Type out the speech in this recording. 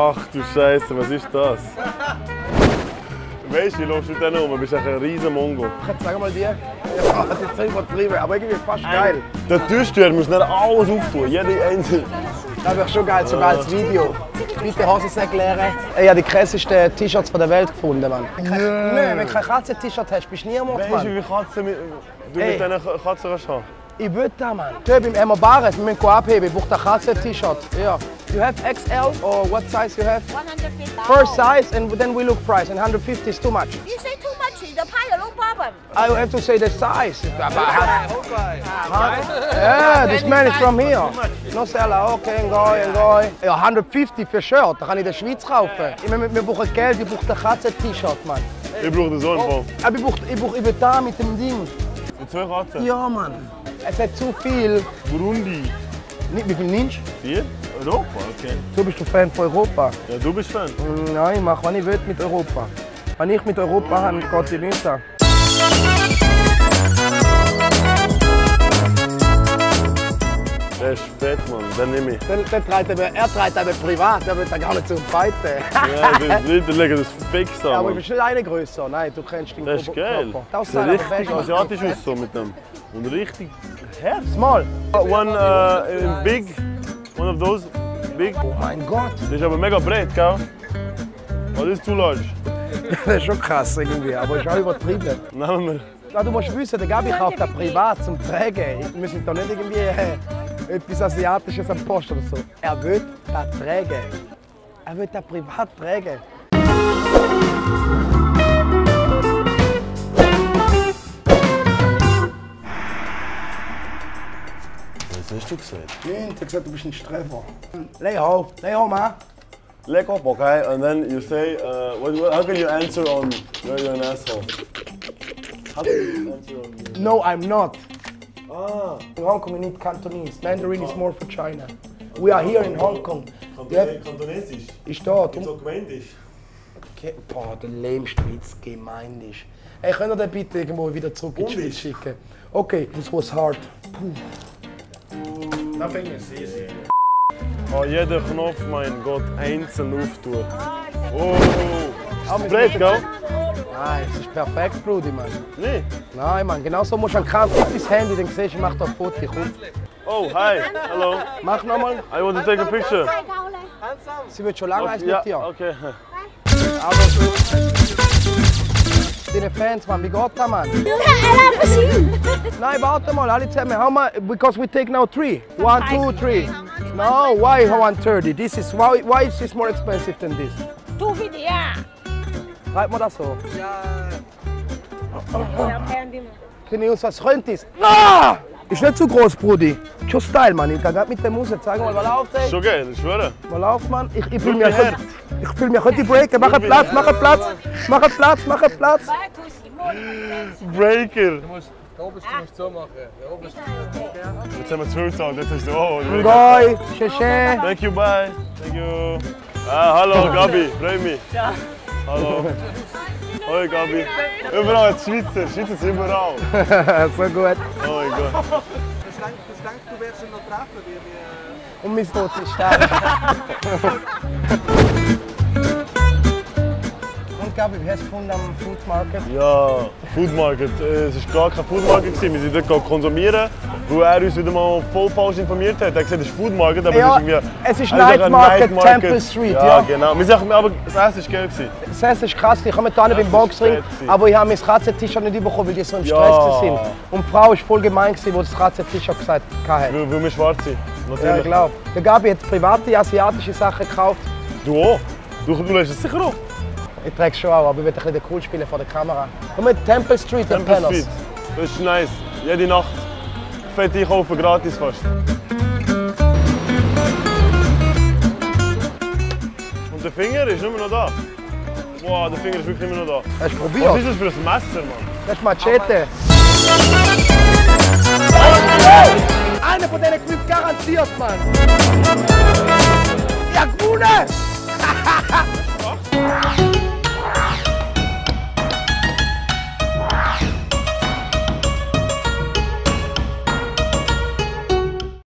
Ach du Scheiße, was ist das? Weißt du, wie läufst du denn um? Du bist ein riesen Mongo. Sag mal dir. Ja, das ist so übertrieben, aber irgendwie fast geil. Der Türsteher muss nicht alles auftun, jede einzelne. Das wäre schon geil, sogar als Video. Bitte Hosensäcke leeren. Ich habe die krassesten T-Shirts der Welt gefunden, Mann. Nein, wenn du kein Katzen-T-Shirt hast, bist du niemand, Mann. Weißt du, wie viele Katzen du mit diesen Katzen kannst haben? Ich will das, Mann. Hier beim Emma Bares, wir müssen abheben. Ich brauche ein Katzen-T-Shirt. Ja. You have XL or what size you have? 150. First size and then we look price. And 150 is too much. You say too much, the pie, no problem. I have to say the size. Yeah, this man is from here. No seller, okay, enjoy. Ja, 150 für Shirt, da kann ich in der Schweiz kaufen. Wir brauchen Geld, ich brauche ein Katzen-T-Shirt, Mann. Ich brauche den so einen Fall. Aber ich will da mit dem Ding. Mit 2 Katzen? Ja, Mann. Es hat zu viel. Burundi. Wie viel nimmst 4? Europa? Okay. du? Bist du Fan von Europa? Ja, du bist Fan. Nein, ich mache, was ich will mit Europa. Wenn ich mit Europa habe, geht es nicht an. Der ist fett, Mann. Den nehme ich. Er treibt aber privat, er will da gar nicht zum Fighten. Ja, die Leute legen das fix an. Ja, aber Mann. du bist nicht eine grösser. Nein, du kennst den Das ist geil. Das sieht richtig asiatisch aus so mit dem. Und richtig Herz. Small. One big, one of those big. Oh mein Gott. Das ist aber mega breit, gell? Oh, das ist zu large. Das ist schon krass irgendwie, aber ist auch übertrieben. Nehmen wir. Ja, du musst wissen, der Gabi kauft das privat zum Tragen. Wir müssen da nicht irgendwie etwas Asiatisches am Post oder so. Er will das tragen. Er will das privat tragen. Was hast du gesagt? Nein, ich habe gesagt, du bist ein Streber. Lay ho, man. Leg up, okay? And then you say, how can you answer on you're an asshole? How can you answer on No, I'm not. Ah. In Hong Kong we need Cantonese. Mandarin is more for China. We are here in Hong Kong. Kantonesisch? Ist da. So gemeindisch? Boah, der lämste Witz, gemeindisch. Hey, könnt ihr den bitte irgendwo wieder zurück in die Schweiz schicken? Okay, this was hard. Nothing is easy. Oh, jeder Knopf, mein Gott, einzeln auftun. Oh, breit, gell? Nein, es ist perfekt, Brudi, Mann. Nee. Nein, Mann, genau so musst du an Kampf das Handy, dann siehst du, mach da ein Foto, komm. Oh, hi, hello. Mach nochmal. I want to take a picture. Sie wird schon lange eins Ja, mit dir. okay. Aber deine Fans, Mann, wie geht das, Mann? Nein, warte mal, alle zusammen. How much? Because we take now 3. 1, 2, 3. No, why 130? This is why is this more expensive than this? Du wie dir. Schreibt man das so? Ja, Handy. Können uns was Röntgens? Ah! Ist nicht zu groß, Brudi. Schon Style, Mann. Ich kann gerade mit der Musik zeigen, mal läuft, ey. Schon geil, ich schwöre. Mal läuft, Mann. Ich fühle mich hart. Ich fühle mich heute breaken. Mach einen Platz, mach einen Platz. Mach einen Platz, mach einen Platz. Breaker. Da oben musst du so machen. Da oben Jetzt haben wir 2 gezahlt, jetzt ist oh. Ngoi, Cheche. Thank you, bye. Thank you. Ah, hallo Gabi, freue mich. Ja. Hallo. Hoi Gabi. Überall die Schweizer, Schweizer sind überall. So gut. Oh mein Gott. Das denkst du, wirst ihn noch treffen, wie wir... Und mein Tod ist sterben. Und Gabi, wie hast du gefunden am Food Market? Ja, Food Market. Es war gar kein Food Market. Wir sind dort konsumieren, weil er uns wieder mal voll falsch informiert hat. Er hat gesagt, es ist Food Market, aber Ja, es ist irgendwie... es ist einfach Night ein Market, Temple Street, ja. ja. Genau. Wir sagen, aber das Essen war geil. Das Essen ist krass, ich komme da beim Boxring, aber ich habe mein Katzen-T-Shirt nicht bekommen, weil die so im Ja. Stress sind. Und die Frau war voll gemein, die das Katzen-T-Shirt gesagt hat. Weil wir schwarz sind. Ja, Natürlich. ich glaube. Der Gabi hat private asiatische Sachen gekauft. Du auch? Du lässt es sicher auch. Ich trage es schon auch, aber ich will ein bisschen cool spielen vor der Kamera. Komm mit Temple Street, der Temple Penners. Street. Das ist nice. Jede Nacht fett einkaufen, gratis fast. Und der Finger ist immer noch da. Wow, der Finger ist wirklich immer noch da. Hast du Was probiert? ist das für ein Messer, Mann? Das ist Machete. Einer von denen gewinnt garantiert, Mann. Ja, gewonnen!